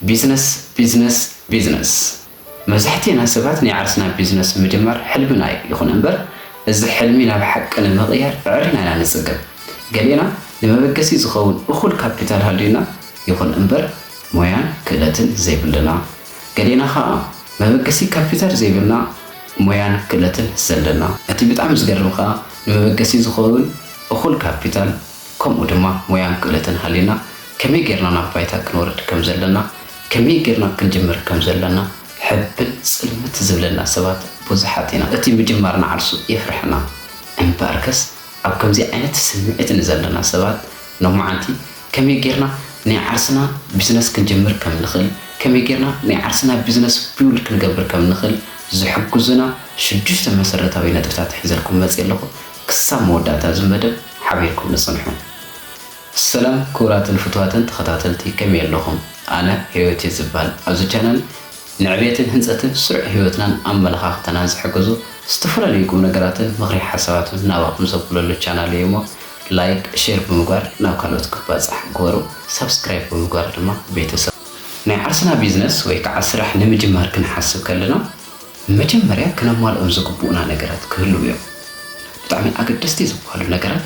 ቢዝነስ፣ ቢዝነስ፣ ቢዝነስ። መብዛሕትእና ሰባት ናይ ዓርስና ቢዝነስ ምጅማር ሕልምና እዩ። ይኹን እምበር፣ እዚ ሕልሚ ናብ ሓቂ ንምቕያር ኣዕሪና ኢና ንጽገም። ገሌና ንመበገሲ ዝኸውን እኹል ካፒታል ሃልዩና፣ ይኹን እምበር፣ ሞያን ክእለትን ዘይብልና። ገሌና ኸኣ መበገሲ ካፒታል ዘይብልና፣ ሞያን ክእለትን ዘለና። እቲ ብጣዕሚ ዝገርም ኸኣ፣ ንመበገሲ ዝኸውን እኹል ካፒታል፣ ከምኡ ድማ ሞያን ክእለትን ሃልዩና፣ ከመይ ጌርና ናብ ባይታ ክንወርድ ከም ዘለና፣ ከመይ ጌርና ክንጅምር ከም ዘለና፣ ሕብን ጽልምት ዝብለና ሰባት ብዙሓት ኢና። እቲ ምጅማር ንዓርሱ የፍርሐና። እምበኣርከስ፣ ኣብ ከምዚ ዓይነት ስምዒት ንዘለና ሰባት፣ ሎማዓንቲ ከመይ ጌርና ናይ ዓርስና ቢዝነስ ክንጅምር ከም ንኽእል፣ ከመይ ጌርና ናይ ዓርስና ቢዝነስ ቢውልድ ክንገብር ከም ንኽእል ዝሕግዙና ሽዱሽተ መሰረታዊ ነጥብታት ሒዘልኩም መጽየ ኣለኹ። ክሳብ መወዳእታ እዚ መደብ ሓቢርኩም ንጽንሑ። ሰላም ክቡራትን ፍቱዋትን ተኸታተልቲ፣ ከመይ ኣለኹም? ኣነ ህይወት እየ ዝበሃል። ኣብዚ ቻናል ንዕቤትን ህንጸትን ስሩዕ ህይወትናን ኣመለኻኽታናን ዝሕግዙ ዝተፈላለዩ ቁም ነገራትን ምኽሪ ሓሳባትን ናባኹም ዘብለሉ ቻናል እዩ እሞ፣ ላይክ፣ ሼር ብምግባር ናብ ካልኦት ክባጻሕ ግበሩ። ሳብስክራይብ ብምግባር ድማ ቤተሰብ። ናይ ዓርስና ቢዝነስ ወይ ከዓ ስራሕ ንምጅማር ክንሓስብ ከለና፣ መጀመርያ ክነማልኦም ዝግብኡና ነገራት ክህልዉ እዮም። ብጣዕሚ ኣገደስቲ ዝበሃሉ ነገራት፣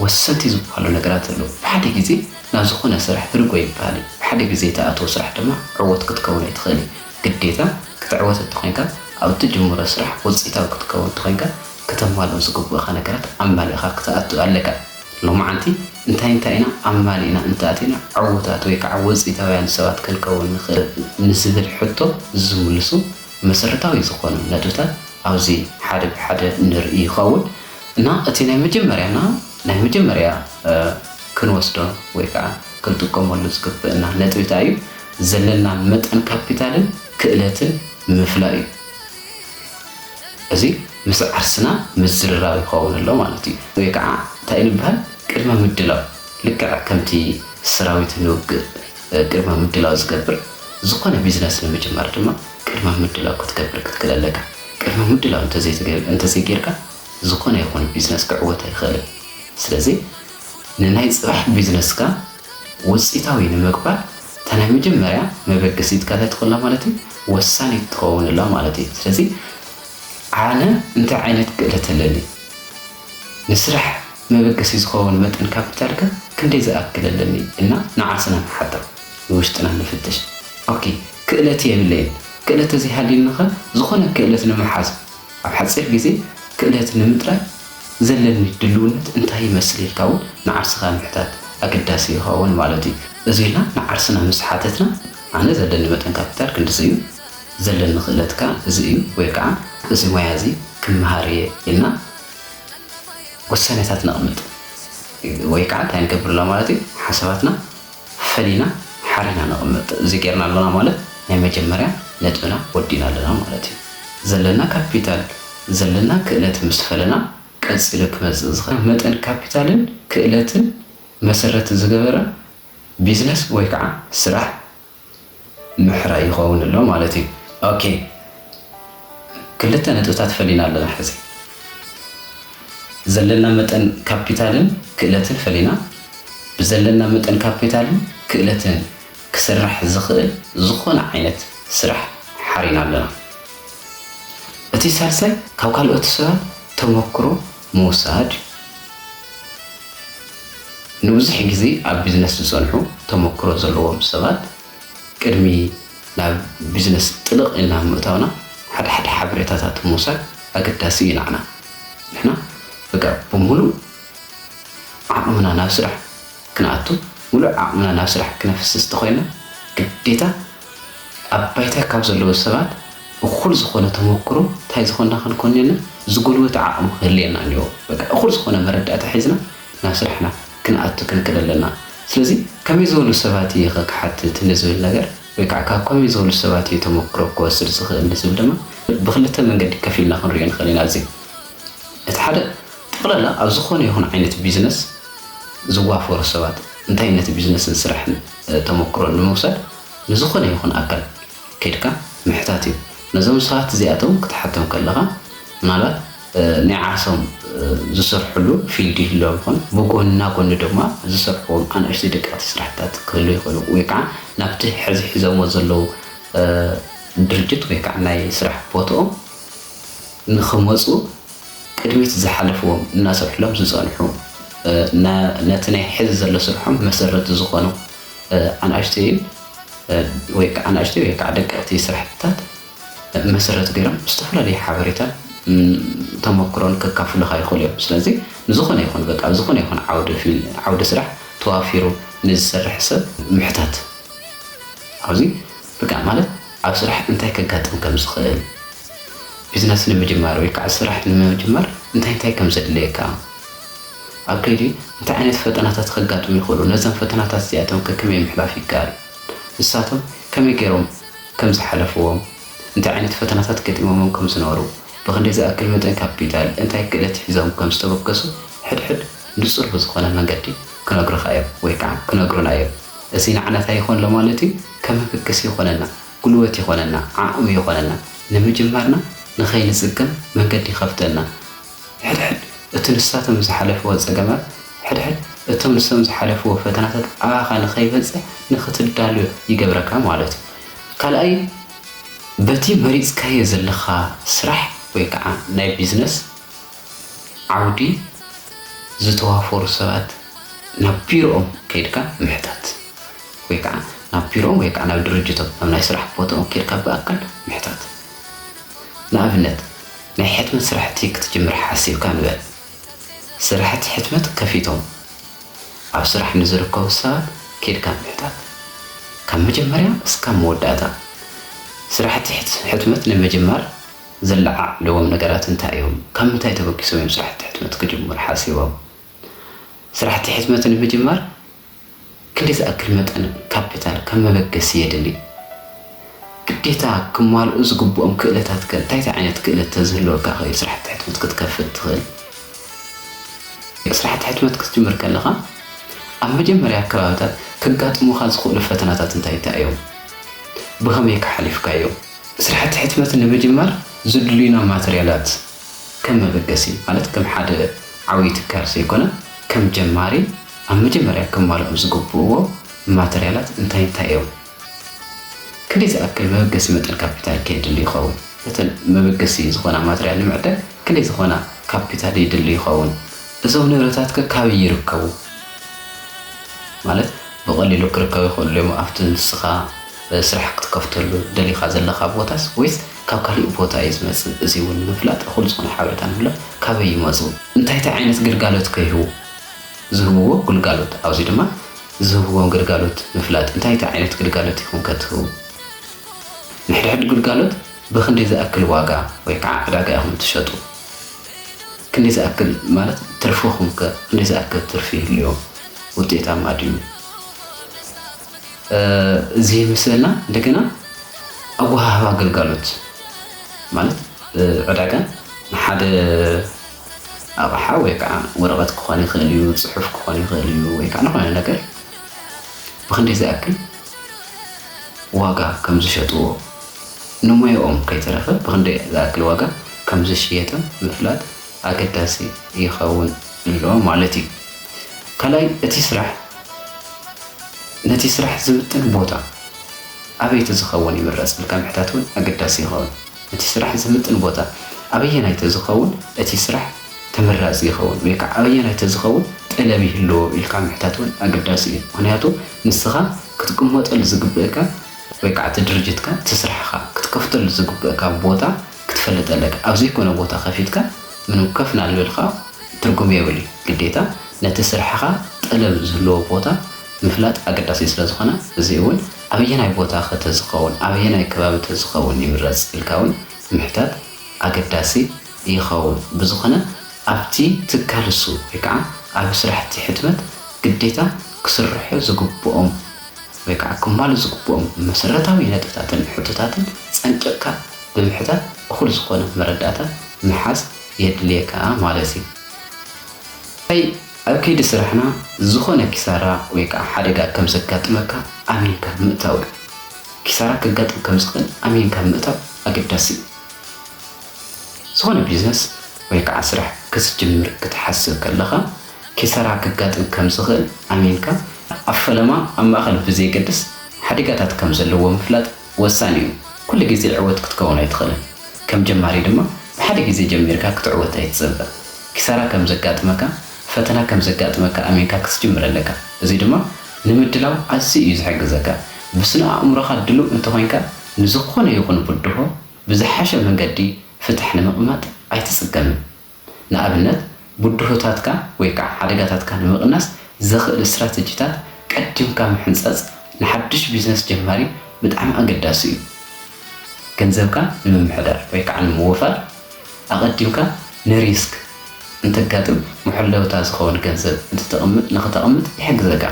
ወሰንቲ ዝበሃሉ ነገራት ኣለዉ። ብሓደ ግዜ ናብ ዝኾነ ስራሕ ርጎ ይበሃል እዩ። ብሓደ ግዜ እተኣትዎ ስራሕ ድማ ዕዉት ክትከውን ኣይትኽእል እዩ። ግዴታ ክትዕወት እንተኾይንካ፣ ኣብ እትጅምሮ ስራሕ ውፅኢታዊ ክትከውን እንተኾይንካ፣ ክተማልኦም ዝግብኡኻ ነገራት ኣማሊእኻ ክትኣቱ ኣለካ። ሎማዓንቲ እንታይ እንታይ ኢና ኣማሊእና እንተኣቲና ዕዉታት ወይ ከዓ ውፅኢታውያን ሰባት ክንከውን ንኽእል ንዝብል ሕቶ ዝምልሱ መሰረታዊ ዝኾኑ ነጥብታት ኣብዚ ሓደ ብሓደ ንርኢ ይኸውን። እና እቲ ናይ መጀመርያና፣ ናይ መጀመርያ፣ እ፣ ክንወስዶ ወይ ከዓ ክንጥቀመሉ ዝግብእና ነጥቢ እንታይ እዩ? ዘለና መጠን ካፒታልን ክእለትን ምፍላይ እዩ። እዚ ምስ ዓርስና ምዝርራብ ይኸውን ኣሎ ማለት እዩ። ወይ ከዓ እንታይ እዩ ንበሃል? ቅድመ ምድላው። ልክዕ ከምቲ ሰራዊት ንውግእ፣ እ፣ ቅድመ ምድላው ዝገብር፣ ዝኾነ ቢዝነስ ንምጅማር ድማ ቅድመ ምድላው ክትገብር ክትክእል ኣለካ። ቅድመ ምድላው እንተዘይትገ-፣ እንተዘይጌርካ፣ ዝኾነ ይኹን ቢዝነስ ክዕወት ኣይኽእልን። ስለዚ ንናይ ጽባሕ ቢዝነስካ ውጽኢታዊ ንምግባር፣ እታ ናይ መጀመርያ መበገሲትካ እንታይ ትኾን ኣላ ማለት እዩ? ወሳኒት ትኸውን ኣላ ማለት እዩ። ስለዚ ኣነ እንታይ ዓይነት ክእለት ኣለኒ? ንስራሕ መበገሲ ዝኸውን መጠን ካፒታል ከ ክንደይ ዝኣክል ኣለኒ? ኢልና ንዓርስና ንሓትት፣ ንውሽጥና ንፍትሽ። ኦኬ፣ ክእለት የብለይን። ክእለት ተዘይሃልዩኒ ኸ ዝኾነ ክእለት ንምሓዝ፣ ኣብ ሓጺር ግዜ ክእለት ንምጥራይ ዘለኒ ድልውነት እንታይ ይመስል ኢልካ እውን ንዓርስኻ ምሕታት ኣገዳሲ ይኸውን ማለት እዩ። እዚ ኢልና ንዓርስና ምስ ሓተትና፣ ኣነ ዘለኒ መጠን ካፒታል ክንድዚ እዩ፣ ዘለኒ ክእለት ከኣ እዚ እዩ፣ ወይ ከዓ እዚ ሞያ እዚ ክመሃር እየ ኢልና ውሳኔታት ነቕምጥ። ወይ ከዓ እንታይ ንገብር ኣለና ማለት እዩ? ሓሳባትና ፈሊና ሓሪና ነቕምጥ። እዚ ጌርና ኣለና ማለት ናይ መጀመርያ ነጥብና ወዲእና ኣለና ማለት እዩ። ዘለና ካፒታል፣ ዘለና ክእለት ምስ ፈለና፣ ቀጺሉ ክመጽእ ዝኽእል መጠን ካፒታልን ክእለትን መሰረት ዝገበረ ቢዝነስ ወይ ከዓ ስራሕ ምሕራይ ይኸውን ኣሎ ማለት እዩ። ኦኬ፣ ክልተ ነጥብታት ፈሊና ኣለና። ሕዚ ዘለና መጠን ካፒታልን ክእለትን ፈሊና፣ ብዘለና መጠን ካፒታልን ክእለትን ክስራሕ ዝኽእል ዝኾነ ዓይነት ስራሕ ሓሪና ኣለና። እቲ ሳልሳይ፣ ካብ ካልኦት ሰባት ተመክሮ ምውሳድ እዩ። ንብዙሕ ግዜ ኣብ ቢዝነስ ዝጸንሑ ተመክሮ ዘለዎም ሰባት፣ ቅድሚ ናብ ቢዝነስ ጥልቕ ኢልና ምእታውና፣ ሓደ ሓደ ሓበሬታታት ምውሳድ ኣገዳሲ እዩ ንዓና። ንሕና በቃ ብምሉእ ዓቕምና ናብ ስራሕ ክንኣቱ፣ ሙሉእ ዓቕምና ናብ ስራሕ ክነፍስስ እንተኾይንና፣ ግዴታ ኣብ ባይታ ካብ ዘለዉ ሰባት እኹል ዝኾነ ተመክሮ እንታይ ዝኾንና ክንኮን እኒኦና፣ ዝጎልበተ ዓቕሚ ክህልየና እኒኦ። በቃ እኹል ዝኾነ መረዳእታ ሒዝና ናብ ስራሕና ክንኣቱ ክንክእል ኣለና። ስለዚ ከመይ ዝበሉ ሰባት እየ ከ ክሓትት ንዝብል ነገር፣ ወይ ከዓ ካብ ከመይ ዝበሉ ሰባት እየ ተመክሮ ክወስድ ዝኽእል ንዝብል ድማ ብክልተ መንገዲ ከፊልና ክንሪኦ ንኽእል ኢና። እዚ እቲ ሓደ፣ ጠቕላላ ኣብ ዝኾነ ይኹን ዓይነት ቢዝነስ ዝዋፈሩ ሰባት፣ እንታይነት ቢዝነስን ስራሕን፣ እ፣ ተመክሮ ንምውሳድ ንዝኾነ ይኹን ኣካል ከይድካ ምሕታት እዩ። ነዞም ሰባት እዚኣቶም ክትሓቶም ከለኻ፣ ምናልባት፣ እ፣ ናይ ዓርሶም፣ እ፣ ዝሰርሕሉ ፊልድ ይህልዎም ይኾን። ብጎና ጎኒ ድማ ዝሰርሕዎም ኣናእሽተይ ደቀቕቲ ስራሕታት ክህሉ ይኽእሉ፣ ወይ ከዓ ናብቲ ሕዚ ሒዞሞ ዘለዉ ድርጅት ወይ ከዓ ናይ ስራሕ ቦትኦም ንኽመፁ ቅድሚት ዝሓለፍዎም እናሰርሕሎም ዝፀንሑ፣ ነቲ ናይ ሕዚ ዘሎ ስርሖም መሰረቲ ዝኾኑ ኣናእሽተይን ወይ ከዓ ኣናእሽተይ ወይ ከዓ ደቀቕቲ ስራሕትታት መሰረት ገይሮም ዝተፈላለዩ ሓበሬታን ተመክሮን ከካፍሉኻ ይኽእሉ እዮም። ስለዚ ንዝኾነ ይኹን በቃ ኣብ ዝኾነ ይኹን ዓውዲ ስራሕ ተዋፊሩ ንዝሰርሕ ሰብ ምሕታት ኣብዚ በቃ ማለት ኣብ ስራሕ እንታይ ከጋጥም ከም ዝኽእል፣ ቢዝነስ ንምጅማር ወይ ከዓ ስራሕ ንምጅማር እንታይ እንታይ ከም ዘድልየካ፣ ኣብ ከይዲ እንታይ ዓይነት ፈተናታት ከጋጥሙ ይኽእሉ፣ ነዘን ፈተናታት እዚኣቶም ከ ከመይ ምሕላፍ ይከኣል፣ ንሳቶም ከመይ ገይሮም ከም ዝሓለፍዎም፣ እንታይ ዓይነት ፈተናታት ገጢሞሞም ከም ዝነበሩ፣ ብኽንደይ ዝኣክል መጠን ካፒታል፣ እንታይ ክእለት ሒዞም ከም ዝተበገሱ ሕድሕድ ንጹር ብዝኾነ መንገዲ ክነግሩኻ እዮም ወይ ከዓ ክነግሩና እዮም። እዚ ንዓና እንታይ ይኾን ኣሎ ማለት እዩ? ከም መበገሲ ይኾነና፣ ጉልበት ይኾነና፣ ዓቕሚ ይኾነና፣ ንምጅማርና ንኸይንጽገም መንገዲ ይኸፍተልና። ሕድሕድ እቲ ንሳቶም ዝሓለፍዎ ጸገማት፣ ሕድሕድ እቶም ንሶም ዝሓለፍዎ ፈተናታት ኣባኻ ንኸይበጽሕ ንኽትዳሉ ይገብረካ ማለት እዩ። ካልኣይ በቲ መሪጽካዮ ዘለኻ ስራሕ ወይ ከዓ ናይ ቢዝነስ ዓውዲ ዝተዋፈሩ ሰባት ናብ ቢሮኦም ከይድካ ምሕታት ወይ ከዓ ናብ ቢሮኦም ወይ ከዓ ናብ ድርጅቶም ናብ ናይ ስራሕ ቦታኦም ከይድካ ብኣካል ምሕታት። ንኣብነት ናይ ሕትመት ስራሕቲ ክትጅምር ሓሲብካ ንበል። ስራሕቲ ሕትመት ከፊቶም ኣብ ስራሕ ንዝርከቡ ሰባት ከይድካ ምሕታት። ካብ መጀመርያ እስካብ መወዳእታ ስራሕቲ ሕትመት ንምጅማር ዘለዓዕልዎም ነገራት እንታይ እዮም? ካብ ምንታይ ተበጊሶም እዮም ስራሕቲ ሕትመት ክጅምሩ ሓሲቦም? ስራሕቲ ሕትመት ንምጅማር ክንደይ ዝኣክል መጠን ካፒታል ከም መበገሲ የድሊ? ግዴታ ክማልኡ ዝግብኦም ክእለታት ከ እንታይ ዓይነት ክእለት ተዝህልወካ እዩ ስራሕቲ ሕትመት ክትከፍት ትኽእል? ስራሕቲ ሕትመት ክትጅምር ከለኻ ኣብ መጀመርያ ከባብታት ከጋጥሙኻ ዝኽእሉ ፈተናታት እንታይ እንታይ እዮም? ብኸመይ ከ ሓሊፍካዮም? ስራሕቲ ሕትመት ንምጅማር ዝድልዩና ማተርያላት ከም መበገሲ ማለት ከም ሓደ ዓብዪ ትካል ዘይኮነ ከም ጀማሪ ኣብ መጀመርያ ክማልኦም ዝግብእዎ ማተርያላት እንታይ እንታይ እዮም? ክንደይ ዝኣክል መበገሲ መጠን ካፒታል ከየድሊ ይኸውን? እተን መበገሲ ዝኾና ማተርያል ንምዕዳግ ክንደይ ዝኾና ካፒታል የድሊ ይኸውን? እዞም ንብረታት ከ ካበይ ይርከቡ? ማለት ብቐሊሉ ክርከቡ ይኽእሉ እዮም ኣብቲ ንስኻ ስራሕ ክትከፍተሉ ደሊኻ ዘለኻ ቦታስ ወይስ ካብ ካሊእ ቦታ እዩ ዝመፅእ? እዚ እውን ንምፍላጥ እኹል ዝኾነ ሓበሬታ ንህሎ ካበይ ይመፁ? እንታይ እንታይ ዓይነት ግልጋሎት ከ ይህቡ? ዝህብዎ ግልጋሎት ኣብዚ ድማ ዝህብዎም ግልጋሎት ምፍላጥ እንታይ እንታይ ዓይነት ግልጋሎት ኢኹም ከ ትህቡ? ንሕድሕድ ግልጋሎት ብኽንደይ ዝኣክል ዋጋ ወይ ከዓ ዕዳጋ ኢኹም ትሸጡ? ክንደይ ዝኣክል ማለት ትርፍኹም ከ ክንደይ ዝኣክል ትርፊ ይህልዮ? ውጤታማ ድዩ? እዚ ምስልና እንደገና ኣወሃህባ ግልጋሎት ማለት ዕዳጋ ንሓደ ኣቕሓ ወይ ከዓ ወረቐት ክኾን ይኽእል እዩ፣ ፅሑፍ ክኾን ይኽእል እዩ ወይ ከዓ ዝኾነ ነገር ብኽንደይ ዝኣክል ዋጋ ከም ዝሸጥዎ ንሞያኦም ከይተረፈ ብኽንደይ ዝኣክል ዋጋ ከም ዝሽየጥን ምፍላጥ ኣገዳሲ ይኸውን ኣሎ ማለት እዩ። ካልኣይ እቲ ስራሕ ነቲ ስራሕ ዝምጥን ቦታ ኣበይ ተዝኸውን ይምረጽ ኢልካ ምሕታት እውን ኣገዳሲ ይኸውን። ነቲ ስራሕ ዝምጥን ቦታ ኣበየናይ ተዝኸውን እቲ ስራሕ ተመራጺ ይኸውን ወይ ከዓ ኣበየናይ ተዝኸውን ጠለብ ይህልዎ ኢልካ ምሕታት እውን ኣገዳሲ እዩ። ምኽንያቱ ንስኻ ክትቅመጠሉ ዝግብእካ ወይ ከዓ እቲ ድርጅትካ እቲ ስራሕኻ ክትከፍተሉ ዝግብእካ ቦታ ክትፈልጥ ኣለካ። ኣብ ዘይኮነ ቦታ ከፊትካ ምንም ከፍ እናልበልካ ትርጉም የብሉ። ግዴታ ነቲ ስራሕኻ ጠለብ ዝህልዎ ቦታ ምፍላጥ ኣገዳሲ ስለ ዝኾነ፣ እዚ እውን ኣበየናይ ቦታ ከ ተዝኸውን፣ ኣበየናይ ከባቢ ተዝኸውን ይምረጽ ኢልካ እውን ምሕታት ኣገዳሲ ይኸውን። ብዝኾነ ኣብቲ ትካል እሱ ወይ ከዓ ኣብ ስራሕቲ ሕትመት ግዴታ ክስርሑ ዝግብኦም ወይ ከዓ ክማሉ ዝግብኦም መሰረታዊ ነጥብታትን ሕቶታትን ጸንቂቕካ ብምሕታት እኹል ዝኾነ መረዳእታ ምሓዝ የድልየካ ማለት እዩ። ኣብ ከይዲ ስራሕና ዝኾነ ኪሳራ ወይ ከዓ ሓደጋ ከም ዘጋጥመካ ኣሚንካ ምእታው እዩ። ኪሳራ ከጋጥም ከም ዝኽእል ኣሚንካ ምእታው ኣገዳሲ እዩ። ዝኾነ ቢዝነስ ወይ ከዓ ስራሕ ክትጅምር ክትሓስብ ከለኻ ኪሳራ ከጋጥም ከም ዝኽእል ኣሚንካ ኣብ ፈለማ ኣብ ማእኸል ብዘየገድስ ሓደጋታት ከም ዘለዎ ምፍላጥ ወሳኒ እዩ። ኩሉ ግዜ ዕወት ክትከውን ኣይትኽእልን። ከም ጀማሪ ድማ ብሓደ ግዜ ጀሚርካ ክትዕወት ኣይትጸበ። ኪሳራ ከም ዘጋጥመካ፣ ፈተና ከም ዘጋጥመካ ኣሚንካ ክትጅምር ኣለካ። እዚ ድማ ንምድላው ኣዝዩ እዩ ዝሕግዘካ። ብስነ ኣእምሮኻ ድሉው እንተኾይንካ ንዝኾነ ይኹን ብድሆ ብዝሓሸ መንገዲ ፍታሕ ንምቕማጥ ኣይትጽገምን። ንኣብነት ብድሆታትካ ወይ ከዓ ሓደጋታትካ ንምቕናስ ዘኽእል ስትራተጂታት ቀዲምካ ምሕንፀፅ ንሓድሽ ቢዝነስ ጀማሪ ብጣዕሚ ኣገዳሲ እዩ። ገንዘብካ ንምምሕዳር ወይ ከዓ ንምውፋር ኣቐዲምካ ንሪስክ እንተጋጥም መሐለውታ ዝኸውን ገንዘብ እንትተቕምጥ ንኽተቕምጥ ይሕግዘካ።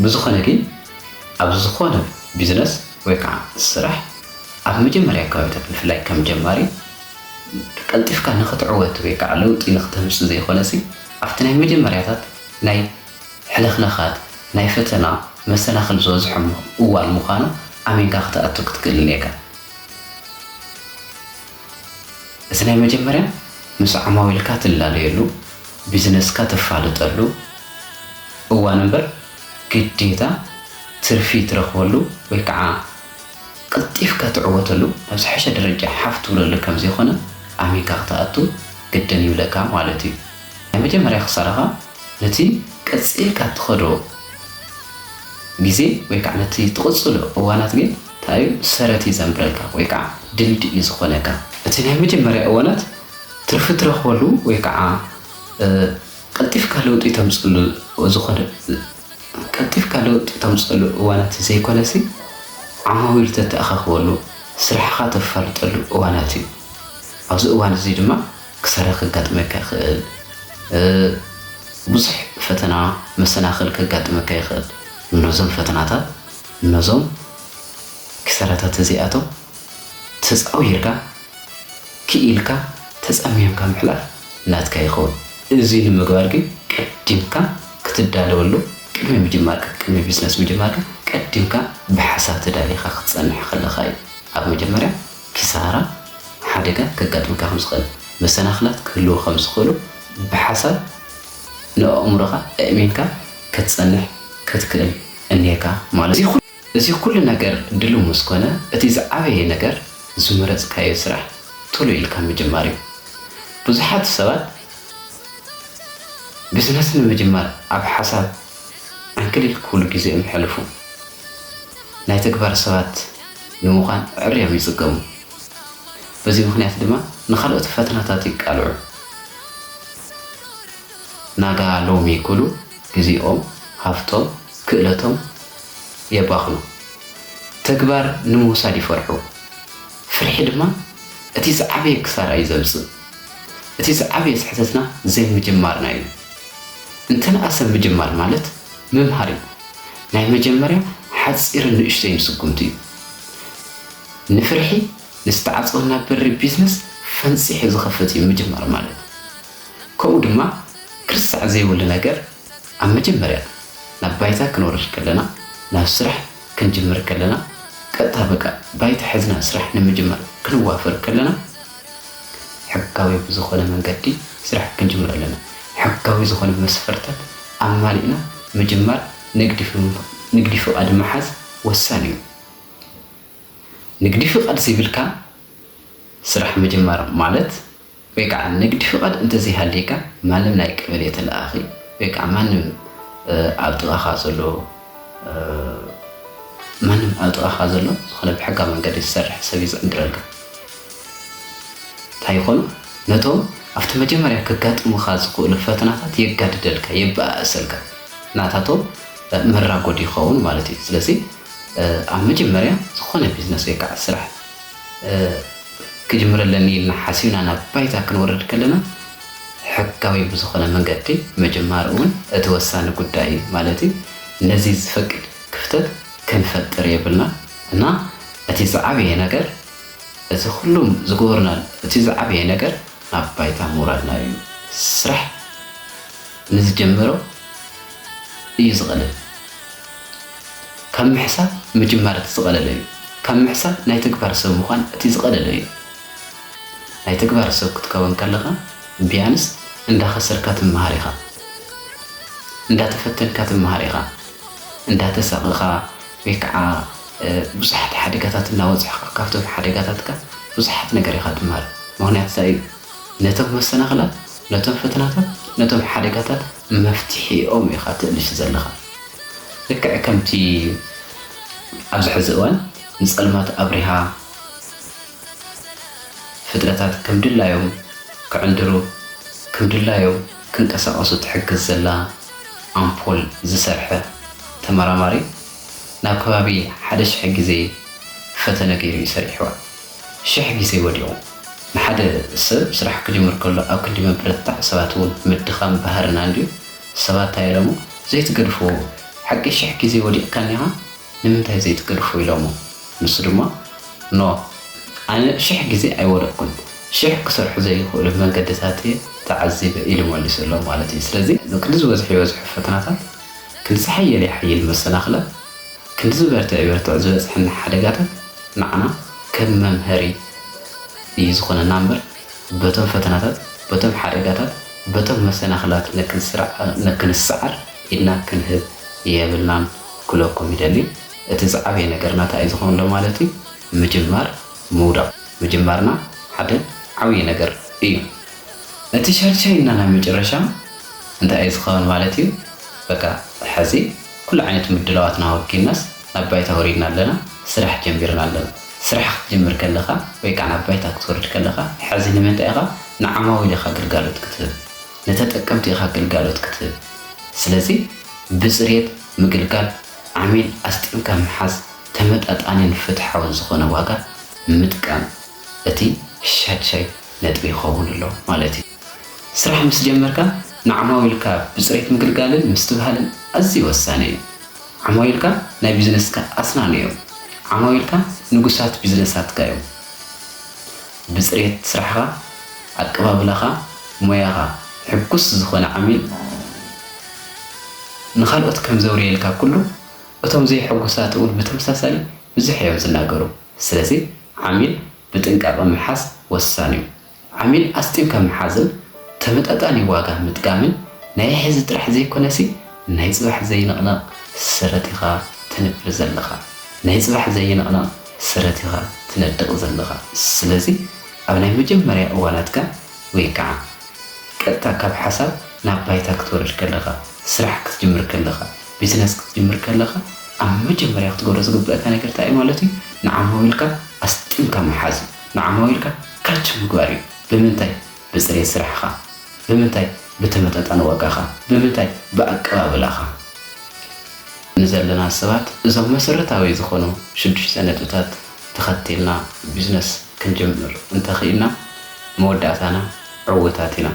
ብዝኾነ ግን ኣብ ዝኾነ ቢዝነስ ወይ ከዓ ስራሕ ኣብ መጀመርያ ከባቢታት ብፍላይ ከም ጀማሪ ቀልጢፍካ ንኽትዕወት ወይ ከዓ ለውጢ ንኽተምፅእ ዘይኮነሲ ኣብቲ ናይ መጀመርያታት ናይ ሕልኽላኻት ናይ ፈተና መሰናኽል ዝበዝሖ እዋን ምዃኑ ኣሚንካ ክትኣቱ ክትክእል እኒኤካ። እቲ ናይ መጀመርያ ምስ ዓማዊልካ ትላለየሉ፣ ቢዝነስካ ተፋልጠሉ እዋን እምበር ግዴታ ትርፊ ትረኽበሉ ወይ ከዓ ቀልጢፍካ ትዕወተሉ ናብ ዝሐሸ ደረጃ ሓፍ ትብለሉ ከም ዘይኮነ ኣሚንካ ክትኣቱ ግድን ይብለካ ማለት እዩ። ናይ መጀመርያ ክሳራኻ ነቲ ቀጺልካ ትኸዶ ግዜ ወይ ከዓ ነቲ ትቕጽሎ እዋናት ግን እንታይ እዩ ሰረት እዩ ዘንብረልካ ወይ ከዓ ድልድል እዩ ዝኾነካ። እቲ ናይ መጀመርያ እዋናት ትርፊ ትረኽበሉ ወይ ከዓ ቀልጢፍካ ለውጢ ተምፅሉ ዝኾነ ቀልጢፍካ ለውጢ ተምፅሉ እዋናት ዘይኮነሲ ዓማዊል ተተኣኻኽበሉ ስራሕኻ ተፋልጠሉ እዋናት እዩ። ኣብዚ እዋን እዚ ድማ ክሳራ ከጋጥመካ ይኽእል። ብዙሕ ፈተና መሰናኽል ከጋጥመካ ይኽእል። ነዞም ፈተናታት ነዞም ክሳራታት እዚኣቶም ተፃዊርካ ክኢልካ ተፀሚምካ ምሕላፍ ናትካ ይኸውን። እዚ ንምግባር ግን ቀዲምካ ክትዳለወሉ ቅድሚ ምጅማርካ ቅድሚ ቢዝነስ ምጅማርካ ቀዲምካ ብሓሳብ ተዳሊኻ ክትፀንሕ ከለኻ እዩ። ኣብ መጀመርያ ኪሳራ ሓደጋ ከጋጥምካ ከም ዝኽእል መሰናኽላት ክህልዉ ከም ዝኽእሉ ብሓሳብ ንኣእምሮኻ ኣእሚንካ ክትፀንሕ ክትክእል እኒሄካ ማለት እዩ። እዚ ኩሉ ነገር ድልው ምስ ኮነ እቲ ዝዓበየ ነገር ዝመረፅካዮ ስራሕ ቶሎ ኢልካ ምጅማር እዩ። ብዙሓት ሰባት ቢዝነስ ንምጅማር ኣብ ሓሳብ ዕንክሊል ክብሉ ግዜኦም የሕልፉ። ናይ ተግባር ሰባት ንምዃን ኣዐርዮም ይፅገሙ። በዚ ምኽንያት ድማ ንኻልኦት ፈተናታት ይቃልዑ። ናጋ ሎሚ ኩሉ ግዜኦም፣ ሃፍቶም፣ ክእለቶም የባኽኑ። ተግባር ንምውሳድ ይፈርሑ። ፍርሒ ድማ እቲ ዝዓበየ ክሳራ እዩ ዘምፅእ። እቲ ዝዓበየ ስሕተትና ዘይምጅማርና እዩ። እንተነኣሰ ምጅማር ማለት ምምሃር እዩ። ናይ መጀመርያ ሓፂርን ንእሽተይን ስጉምቲ እዩ። ንፍርሒ ንዝተዓፀወና በሪ ቢዝነስ ፈንፂሑ ዝኸፍት እዩ ምጅማር ማለት። ከምኡ ድማ ክርሳዕ ዘይብሉ ነገር ኣብ መጀመርያ ናብ ባይታ ክንወርድ ከለና፣ ናብ ስራሕ ክንጅምር ከለና፣ ቀጥታ በቃ ባይታ ሒዝና ስራሕ ንምጅማር ክንዋፈር ከለና፣ ሕጋዊ ብዝኾነ መንገዲ ስራሕ ክንጅምር ኣለና። ሕጋዊ ዝኾነ መስፈርታት ኣማሊእና ምጅማር ንግዲ ፍ-፣ ንግዲ ፍቓድ ምሓዝ ወሳኒ እዩ። ንግዲ ፍቓድ ዘይብልካ ስራሕ ምጅማር ማለት ወይ ከዓ ንግዲ ፍቓድ እንተዘይሃልየካ ማንም ናይ ቀበሌ ተለኣኺ ወይ ከዓ ማንም ኣብ ጥቓኻ ዘሎ ማንም ኣብ ጥቓኻ ዘሎ ዝኾነ ብሕጋዊ መንገዲ ዝሰርሕ ሰብ እዩ ዝዕንድረልካ። እንታይ ይኾኑ? ነቶም ኣብቲ መጀመርያ ከጋጥሙኻ ዝኽእሉ ፈተናታት የጋድደልካ፣ የበኣእሰልካ። ናታቶም መራጎዲ ይኸውን ማለት እዩ። ስለዚ ኣብ መጀመርያ ዝኾነ ቢዝነስ ወይ ከዓ ስራሕ ክጅምር ኣለኒ ኢልና ሓሲብና ናብ ባይታ ክንወርድ ከለና ሕጋዊ ብዝኾነ መንገዲ ምጅማር እውን እቲ ወሳኒ ጉዳይ እዩ ማለት እዩ። ነዚ ዝፈቅድ ክፍተት ክንፈጥር የብልና እና እቲ ዝዓበየ ነገር እቲ ኩሉም ዝገበርና እቲ ዝዓበየ ነገር ናብ ባይታ ምውራድና እዩ። ስራሕ ንዝጀመሮ እዩ ዝቐልል። ካብ ምሕሳብ ምጅማር እቲ ዝቐለለ እዩ። ካብ ምሕሳብ ናይ ተግባር ሰብ ምዃን እቲ ዝቐለለ እዩ። ናይ ተግባር ሰብ ክትከውን ከለኻ ቢያንስ እንዳኸሰርካ ትመሃር ኢኻ፣ እንዳተፈተንካ ትመሃር ኢኻ፣ እንዳተሳቐኻ ወይ ከዓ ብዙሓት ሓደጋታት እናወፅሕካ ካብቶም ሓደጋታትካ ብዙሓት ነገር ኢኻ ትመሃር። ምኽንያት እንታይ እዩ? ነቶም መሰናኽላት፣ ነቶም ፈተናታት፣ ነቶም ሓደጋታት መፍትሒኦም ኢኻ ትእልሽ ዘለኻ። ልክዕ ከምቲ ኣብዚ ሕዚ እዋን ንፀልማት ኣብሪሃ ፍጥረታት ከም ድላዮም ክዕንድሩ፣ ከም ድላዮም ክንቀሳቐሱ ትሕግዝ ዘላ ኣምፖል ዝሰርሐ ተመራማሪ ናብ ከባቢ ሓደ ሽሕ ግዜ ፈተነ ገይሩ እዩ ሰሪሕዋ። ሽሕ ግዜ ወዲቑ። ንሓደ ሰብ ስራሕ ክጅምር ከሎ ኣብ ክንዲ ምብርትታዕ ሰባት እውን ምድኻም ባህርና እንድዩ። ሰባት እንታይ ኢሎሞ? ዘይትገድፍዎ ሓቂ ሽሕ ግዜ ወዲቕካ እኒኻ ንምንታይ ዘይትገድፎ ኢሎሞ። ንሱ ድማ ኖ ኣነ ሽሕ ግዜ ኣይወደቕኩን፣ ሽሕ ክሰርሑ ዘይኽእሉ መንገድታት እየ ተዓዚበ ኢሉ መሊሱሎም ማለት እዩ። ስለዚ ክንዲ ዝበዝሑ ይበዝሑ ፈተናታት፣ ክንዲ ዝሓየለ ይሓይል መሰናኽላት፣ ክንዲ ዝበርትዕ ይበርትዕ ዝበፅሐና ሓደጋታት ንዓና ከም መምሀሪ እዩ ዝኾነና እምበር በቶም ፈተናታት፣ በቶም ሓደጋታት፣ በቶም መሰናኽላት ነክንስራዕ-፣ ነክንስዓር ኢድና ክንህብ የብልናን ክብለኩም ይደሊ። እቲ ዝዓበየ ነገርና እንታይ እዩ ዝኾን ኣሎ ማለት እዩ? ምጅማር ምውዳቕ። ምጅማርና ሓደ ዓብዪ ነገር እዩ። እቲ ሻድሻይና ናብ መጨረሻ እንታይ እዩ ዝኸውን ማለት እዩ? በቃ ሕዚ ኩሉ ዓይነት ምድላዋትና ወኪልናስ ናብ ባይታ ወሪድና ኣለና፣ ስራሕ ጀሚርና ኣለና። ስራሕ ክትጅምር ከለኻ ወይ ከዓ ናብ ባይታ ክትወርድ ከለኻ ሕዚ ንምንታይ ኢኻ ንዓማዊል ኢኻ ግልጋሎት ክትህብ? ንተጠቀምቲ ኢኻ ግልጋሎት ክትህብ። ስለዚ ብፅሬት ምግልጋል፣ ዓሚል ኣስጢምካ ምሓዝ፣ ተመጣጣኒን ፍትሓውን ዝኾነ ዋጋ ምጥቃም እቲ ሻድሻይ ነጥቢ ይኸውን ኣሎ ማለት እዩ። ስራሕ ምስ ጀመርካ ንዓማዊልካ ብፅሬት ምግልጋልን ምስትብሃልን ኣዝዩ ወሳኒ እዩ። ዓማዊልካ ናይ ቢዝነስካ ኣስናን እዮም። ዓማዊልካ ንጉሳት ቢዝነሳትካ እዮም። ብፅሬት ስራሕኻ፣ ኣቀባብላኻ፣ ሞያኻ ሕጉስ ዝኾነ ዓሚል ንኻልኦት ከም ዘውርየልካ ኩሉ እቶም ዘይሕጉሳት እውን ብተመሳሳሊ ብዙሕ እዮም ዝናገሩ። ስለዚ ዓሚል ብጥንቃቐ ምሓዝ ወሳኒ እዩ። ዓሚል ኣስጢምካ ምሓዝን ተመጣጣኒ ዋጋ ምጥቃምን ናይ ሕዚ ጥራሕ ዘይኮነሲ ናይ ፅባሕ ዘይንቕነቕ ስረት ኢኻ ተንብር ዘለኻ። ናይ ፅባሕ ዘይንቕነቕ ስረት ኢኻ ትነድቕ ዘለኻ። ስለዚ ኣብ ናይ መጀመርያ እዋናትካ ወይ ከዓ ቀጥታ ካብ ሓሳብ ናብ ባይታ ክትወርድ ከለኻ፣ ስራሕ ክትጅምር ከለኻ፣ ቢዝነስ ክትጅምር ከለኻ ኣብ መጀመርያ ክትገብሮ ዝግበአካ ነገር እንታይ እዩ ማለት እዩ? ንዓማዊልካ ኣስጢምካ ምሓዝ እዩ። ንዓማዊልካ ካች ምግባር እዩ። ብምንታይ? ብፅሬት ስራሕኻ። ብምንታይ? ብተመጣጣኒ ዋጋኻ። ብምንታይ? ብኣቀባብላኻ። ንዘለና ሰባት እዞም መሰረታዊ ዝኾኑ ሽዱሽተ ነጥብታት ተኸቲልና ቢዝነስ ክንጅምር እንተኽኢልና መወዳእታና ዕዉታት ኢና።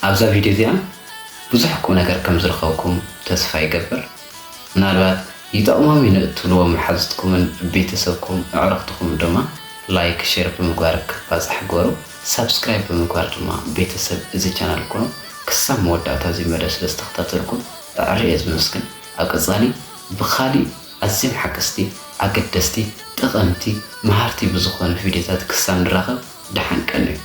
ኣብዛ ቪድዮ እዚኣ ብዙሕ ቁም ነገር ከም ዝረኸብኩም ተስፋ ይገብር። ምናልባት ይጠቕሞም እዩ ንእትብልዎም መሓዙትኩምን ቤተሰብኩም ኣዕሩኽትኹም ድማ ላይክ፣ ሼር ብምግባር ክባዛሕ ግበሩ። ሳብስክራይብ ብምግባር ድማ ቤተሰብ እዚ ቻናል ኩኑ። ክሳብ መወዳእታ እዚ መደብ ስለ ዝተኸታተልኩም ኣዕርየ ዝመስግን። ኣብ ቀጻሊ ብኻሊእ ኣዝዮም ሓቀስቲ፣ ኣገደስቲ፣ ጠቐምቲ፣ መሃርቲ ብዝኾኑ ቪድዮታት ክሳብ ንራኸብ ደሓን ቀንዩ።